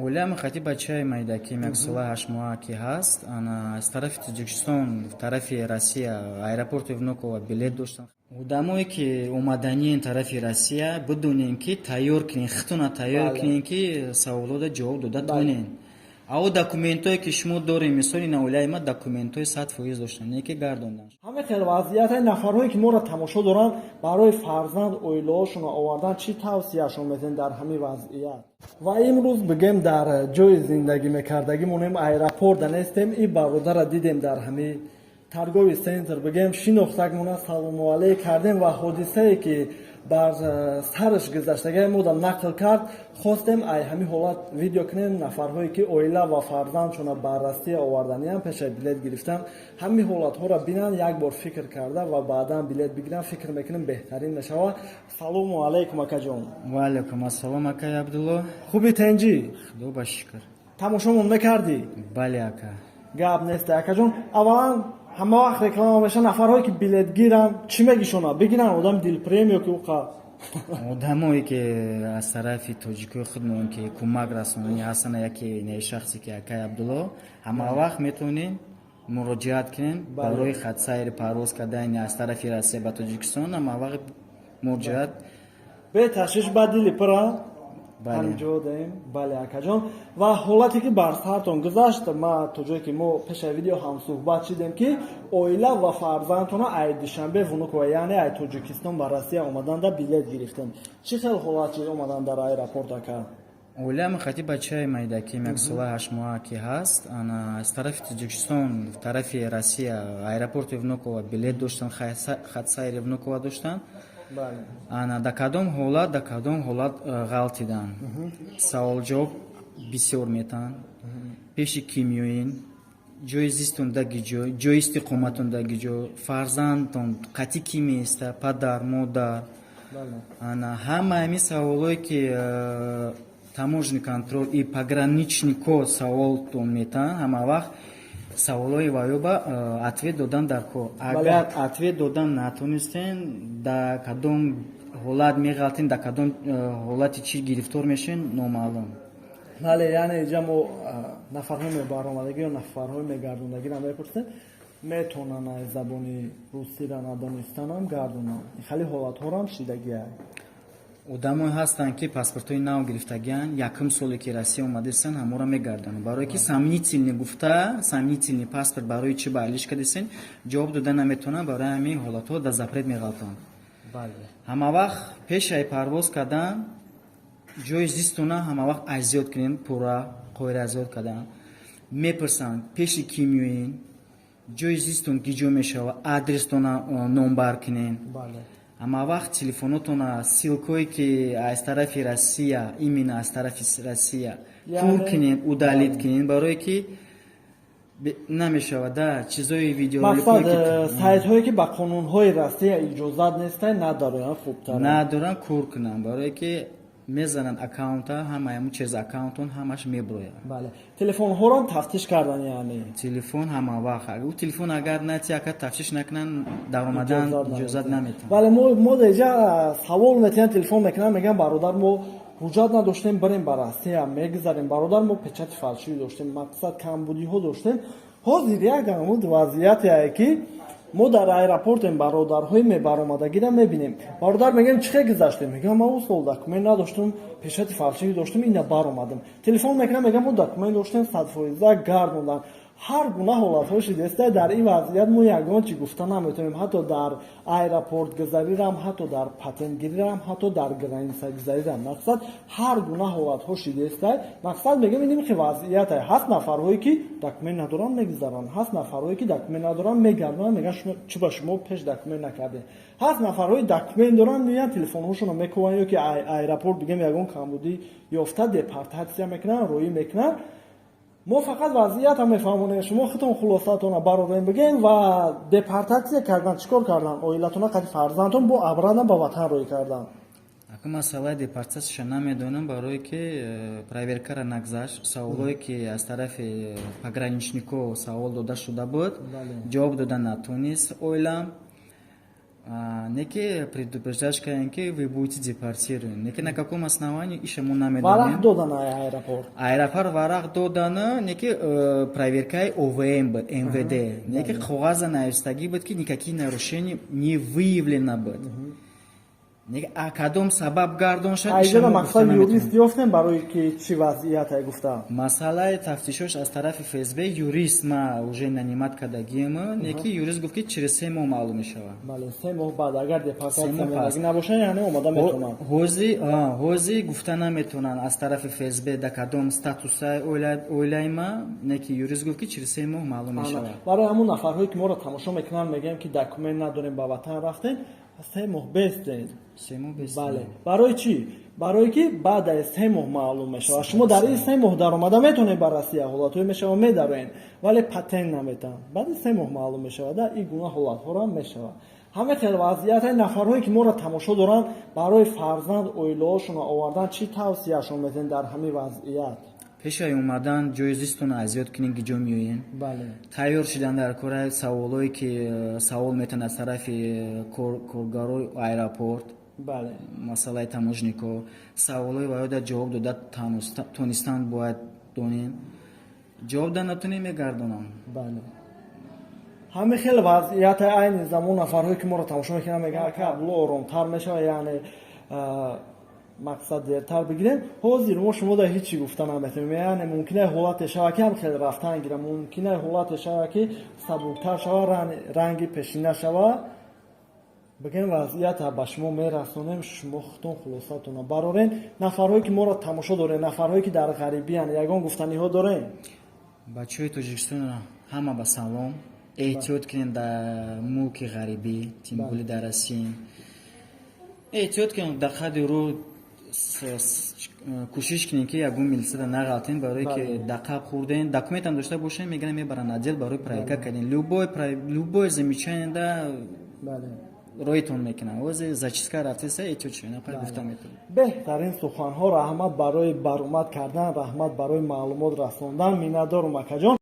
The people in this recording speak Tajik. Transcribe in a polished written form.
Оилаам хати бачаи майдаким, 1 сола 8 моҳа ки ҳаст. Ана аз тарафи Тоҷикистон тарафи Россия, аэропорти Внуково билет доштан. Одамое ки омаданиен тарафи Россия, бидонем, ки тайёр кунен худтона, тайёр кунен, ки саволода ҷавоб дода тонен. Ао документое ки шумо дорем, мисол, ина оилаи ма документҳои 100% доштан, не ки гардондан. Ҳамин хел вазъияте. Нафарҳое ки моро тамошо доранд, барои фарзанд, оилаҳошонро овардан, чӣ тавсияшон метавонед дар ҳамин вазъият? Ва имрӯз, бигем, дар ҷои зиндагӣ мекардагӣ монем, аэропорта нестем. И бародара дидем дар ҳамин торговый центр, бигем, шинохтагмона, салому алейк кардем ва ҳодисае ки бар сараш гузаштагае модам нақл кард. Хостем ай ҳамин ҳолат видео кунем. Нафарҳое ки оила ва фарзандшона ба Россия оварданиям, пешаи билет гирифтан ҳамин ҳолатҳоро бинанд, як бор фикр карда ва баъдан билет бигиранд, фикр мекунем, беҳтарин мешавад. Салому алайкум, акаҷон. Ваалайкум ассалом, акай Абдулло. Хуби, тенҷӣ? Худо ба шукр. Тамошомон мекардӣ? Бале, ака. Гап нест, акаҷон. Аввалан, ҳама вақт реклама меша, нафарҳое ки билет гиранд, чӣ мегишона бигиранд? Одам дилпрем ё ки уқа? Одамое ки аз тарафи тоҷикои худмон ки кӯмак расонани ҳастанд, яке не шахсе ки акай Абдулло, ҳама вақт метавонем муроҷиат кунем барои хатсайри парвоз кардани аз тарафи Россия ба Тоҷикистон, ҳама вақт муроҷиат. Беташвиш, ба дили пура ҳамҷо даем. Бале, акаҷон, ва ҳолате ки бар сартон гузашт, ма то ҷое ки мо пешаи видео ҳамсӯҳбат шидем, ки оила ва фарзандтона ай Душанбе Внуково, яъне ай Тоҷикистон ба Россия омаданда билет гирифтем. Чӣ хел ҳолат чи омадан дар аэропорт, ака? Оилаам хати бачаи майдаким, 1 сола 8 моҳа ки ҳаст. Ана аз тарафи Тоҷикистон тарафи Россия, аэропорти Внуково билет доштан, хатсайри Внуково доштан. Ана дар кадом ҳолат ғалтидан, саволҷавоб бисёр метаҳанд: пеши кӣ меоен, ҷои зистон даги ҷой, ҷои истиқоматон даги ҷо, фарзандтон қатъи кӣ меиста, падар, модар. Ана ҳама ҳамин саволое ки таможенный контроль и пограничнико саволтон метаҳанд, ҳама вақт саволҳои ваёба ответ додан дар кор. Агар ответ додан натонистен, дар кадом ҳолат меғалтен, дар кадом ҳолати чӣ гирифтор мешен, номаълум. Бале, яъне иҷа мо нафарҳои мебаромадагӣ ё нафарҳои мегардондагиро мепурсем, метавонанд аз забони русиро надонистанам гардонанд. Хеле ҳолатҳорам шидагия. Одамое ҳастанд, ки паспортҳои нав гирифтагианд, якум соле ки Россия омадастанд, ҳаморо мегардонанд, барое ки сомнительный гуфта, сомнительный паспорт барои чӣ барлиш кардастен, ҷавоб дода наметавонанд. Барои ҳамин ҳолатҳо дар запрет меғалтанд. Ҳама вақт пешаи парвоз кардан ҷои зистона ҳама вақт азёд кунем, пурра қоира азёд кардан. Мепурсанд: пеши кӣ меоен, ҷои зистон ки ҷо мешавад, адрестона номбар кунен. Ҳама вақт телефонотона, ссылкое ки аз тарафи Россия, именно аз тарафи Россия, пур кунен, удалить кунен, барое ки намешавад да чизои видео. Мақсад, сайтҳое ки ба қонунҳои Россия иҷозат нестанд, надоранд, хубтар. Надоранд, кур кунанд, барое ки мезананд аккаунта, ҳама ҳамун чиз аккаунтон ҳамаш меброяд. Бале, телефонҳоро тафтиш кардан яъне? Телефон ҳама вақт. Ӯ телефон агар нати, агар тафтиш накунанд, даромадан иҷозат наметавонад. Бале, мо деҷа савол метиҳанд, телефон мекунанд, мегӯянд: «Бародар, мо ҳуҷҷат надоштем, бирем ба Россия, мегузарем. Бародар, мо печати фальшивый доштем, мақсад, камбудиҳо доштем». Ҳозир як амуд вазъияте, ки мо дар аэропортем, бародарҳои мебаромадагиро мебинем. «Бародар, — мегӯем, — чӣ хел гузаштем?» Мегӯям: «Ман ӯ сол документ надоштум, печати фальшивый доштум, ина баромадам». Телефон мекунам, мегӯям: «Мо документ доштем, 100% гардондан». Ҳар гуна ҳолатҳо шидеста. Дар ин вазъият мо ягон чӣ гуфта наметавонем, ҳатто дар аэропорт гузарирам, ҳатто дар патентгирирам, ҳатто дар граница гузарирам. Мақсад, ҳар гуна ҳолатҳо шидеста. Мақсад, мегӯям, ин хи вазъияте. Ҳаст нафарҳое ки документ надоранд, мегузаранд, ҳаст нафарҳое ки документ надоранд, мегардонанд, мегӯянд: «Чӣ ба шумо пеш документ накардем?» Ҳаст нафарҳои документ доранд, меянд, телефонҳошонро мекуванд ё ки аэропорт, бигем, ягон камбудӣ ёфта, депортатсия мекунанд, роӣ мекунанд. Мо фақат вазъиятро мефаҳмонем, шумо худтон хулосаатонро барорем, бигем. Ва депортатсия кардан, чӣ кор кардан оилатона, қади фарзандтон бо обратно ба ватан рӯй кардан? Ака, масъалаи депортатсияша намедонам, барое ки проверкара нагзашт. Саволое ки аз тарафи пограничнико савол дода шуда буд, ҷавоб дода натонист оилам. Не ки предупреждать кардем, ки вы будете депортированы. Не ки на каком основании, иша мо Варақ намедонем. Додан аэропорт? Аэропорт варақ додана, не ки проверкаи ОВМ буд, МВД. Не ки коғаза навистагӣ буд, ки никакие нарушения не выявлено буд. Не ки а кадом сабаб гардон шад, иша Айҷода мо гуфта мақсад наметавонем. Юрист ёфтем, барои ки чӣ вазъияте гуфта? Масъалаи тафтишош аз тарафи ФСБ юрист ма уже нанимать кардагием, не ки юрист гуфт, ки через 3 моҳ маълум мешавад. Бале, 3 моҳ баъд агар депортатсия 3 моҳ пас. медаги набошад, яъне омода метавонанд. Ҳози гуфта наметавонанд аз тарафи ФСБ да кадом статусаи оилаи ма, не ки юрист гуфт, ки через 3 моҳ маълум мешавад. Барои ҳамун нафарҳое, ки моро тамошо мекунанд, мегӯем, ки документ надорем, ба ватан рафтем, 3 моҳ бестен. 3 моҳ бестем. Бале, барои чӣ? Барое ки баъд аз 3 моҳ маълум мешавад. Шумо дар ин 3 моҳ даромада метавонед ба Россия, ҳолатҳое мешавад, медароед, вале патент наметаҳанд. Баъди 3 моҳ маълум мешавад. Ин гуна ҳолатҳоро мешавад. Ҳама хел вазъияти нафарҳое, ки моро тамошо доранд, барои фарзанд, оилаҳошонро овардан, чӣ тавсияшон метавонед дар ҳамин вазъият? Пешаи омадан ҷои зистона аз ёд кунед, ки ҷо меоен. Тайёр шидан дар кора, саволое ки савол метавонад аз тарафи коргарои аэропорт, масъалаи таможнико, саволҳои ваёда ҷавоб дода тонистан бояд донем. Ҷавоб да натонем, мегардонам. Бале, ҳамин хел вазъияти айни замон нафарҳое, ки моро тамошо мекунанд, мегӯянд, ака Абдулло, оромтар мешавад, яъне мақсад дертар бигирем. Ҳозир мо шумо да ҳеҷ чӣ гуфта наметавонем. Яъне мумкина ҳолате шава, ки ҳам хел рафтан гира, мумкина ҳолате шава, ки сабуктар шава, ранги пешина шава. Бигем, вазъията ба шумо мерасонем, шумо худтон хулосатона барорен. Нафарҳое, ки моро тамошо дорем, нафарҳое, ки дар ғарибиянд, ягон гуфтаниҳо дорем? Бачаҳои Тоҷикистон ҳама ба салом. Эҳтиёт кунем дар мулки ғарибӣ, тем более дар Россия. Эҳтиёт кунем, дар қадри рӯ кӯшиш кунем, ки ягон милисада нағалтем, барое ки дақаб хурдем, документам дошта бошем, мегирам, мебаранд отдел барои проверка кардем. Любое замечание да роитон мекунам. Ози зачистка рафтеса, эҳтиёт шавед, напар гуфта метавонам. Беҳтарин суханҳо. Раҳмат барои баромад кардан, раҳмат барои маълумот расондан. Миннатдорум, акаҷон.